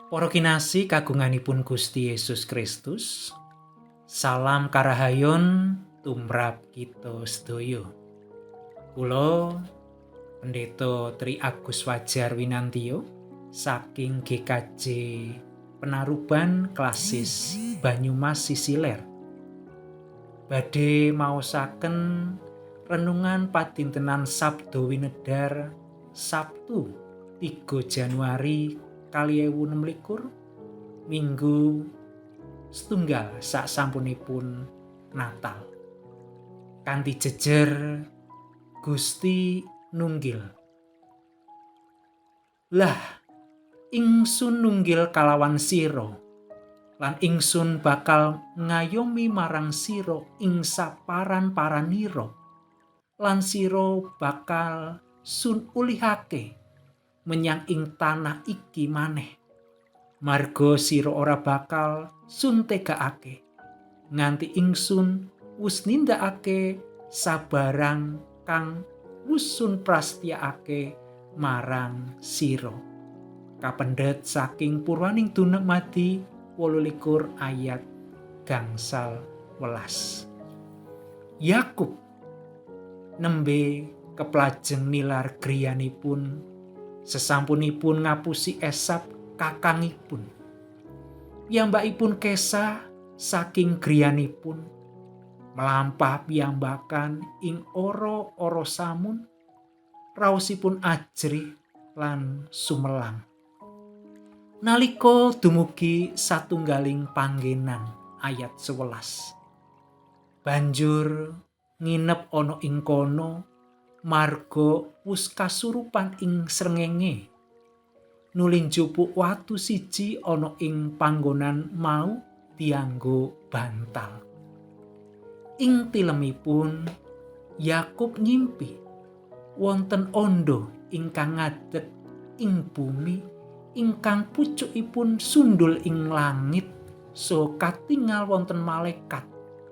Para kinasih kagunganipun Gusti Yesus Kristus, salam karahayon tumrap kita sedaya. Kula Pendeta Tri Agus Wajar Winantiyo saking GKJ Penaruban Klasis Banyumas Sisiler. Badhe maosaken renungan padintenan Sabda Winedar Sabtu 3 Januari 2026, Minggu setunggal sasampunipun Natal. Kanthi jejer Gusti nunggil. Lah, ingsun nunggil kalawan sira lan ingsun bakal ngayomi marang sira ing saparan-paranira lan sira bakal sun ulihake menyang ing tanah iki maneh. Marga sira ora bakal sun tegakake nganti ingsun wus nindakake sabarang kang wus sun prastyakake marang sira. Kapendhet saking Purwaning Dumadi 28 ayat 11. Yakub nembe keplajeng nilar griyanipun sesampunipun ngapusi Esab kakangipun. Piyambakipun kesah saking griyanipun melampah piyambakan ing ora-ora samun, raosipun ajrih lan sumelang. Nalika dumugi satunggaling panggenan ayat 11. Banjur nginep ana ing kono marga wus kasurupan ing srengenge. Nuli njupuk watu siji ana ing panggonan mau dianggo bantal. Ing tilemipun Yakub ngimpi wonten ondo ingkang ngadeg ing bumi ingkang pucukipun sundul ing langit, so katingal wonten malaikat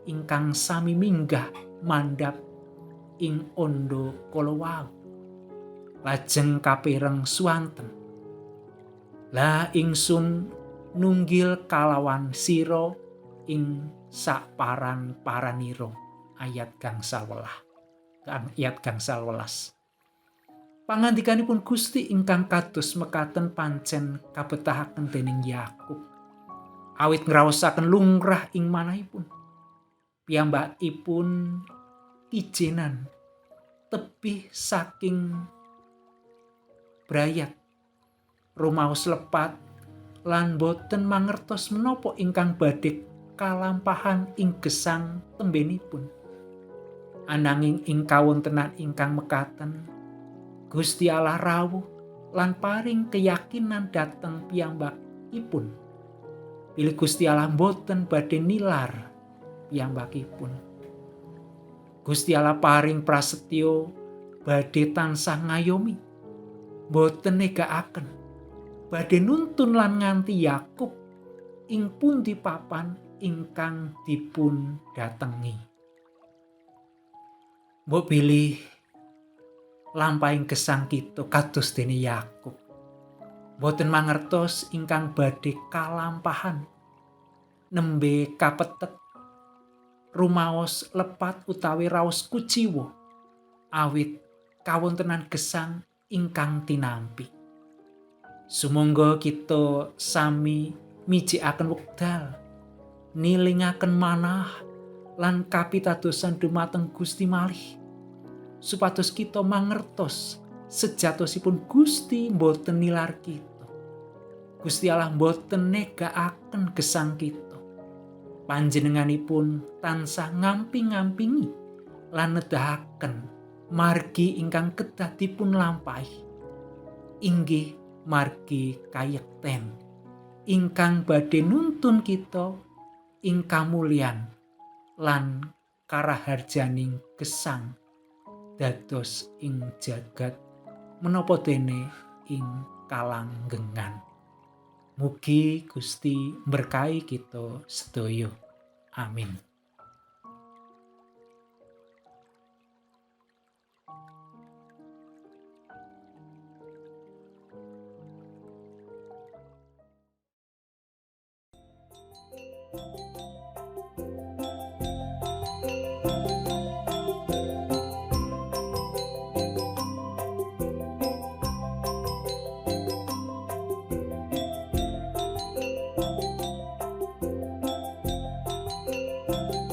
ingkang sami minggah mandhap ing ondo kala wau. Lajeng kapireng suwanten. Lah ingsun nunggil kalawan sira ing saparan-paranira ayat 11. Ayat 11. Pangandikanipun Gusti ingkang kados mekaten pancen kabetahaken dening Yakub. Awit ngraosaken lungrah ing manahipun. Piyambakipun ijenan tebih saking brayat, rumaos lepat lan boten mangertos menapa ingkang badhe kalampahan ing gesang tembenipun. Ananging ing kawontenan ingkang mekaten, Gusti Allah rawuh lan paring keyakinan dhateng piyambakipun. Bilih Gusti Allah boten badhe nilar piyambakipun. Gusti Allah paring prasetyo badhe tansah ngayomi, boten negakaken, badhe nuntun lan nganti Yakub ing pundi papan ingkang dipun datengi. Mbok bilih lampahing gesang kita kados dene Yakub, boten mangertos ingkang badhe kalampahan, nembe kapetet, rumaos lepat utawi raos kuciwa awit kawontenan gesang ingkang tinampi. Sumangga kita sami mijikaken wekdal, nilingaken manah lan kapitadosan dumateng Gusti malih, supados kita mangertos sejatosipun Gusti mboten nilar kita. Gusti Allah mboten negakaken gesang kita. Panjenenganipun tansah ngamping-ngampingi lan nedahaken margi ingkang kedah dipun lampahi, inggih margi kayekten ingkang badhe nuntun kita ing kamulyan lan karaharjaning gesang dados ing jagat menapa dene ing kalanggengan. Mugi Gusti berkahi kita sedaya. Amin. you.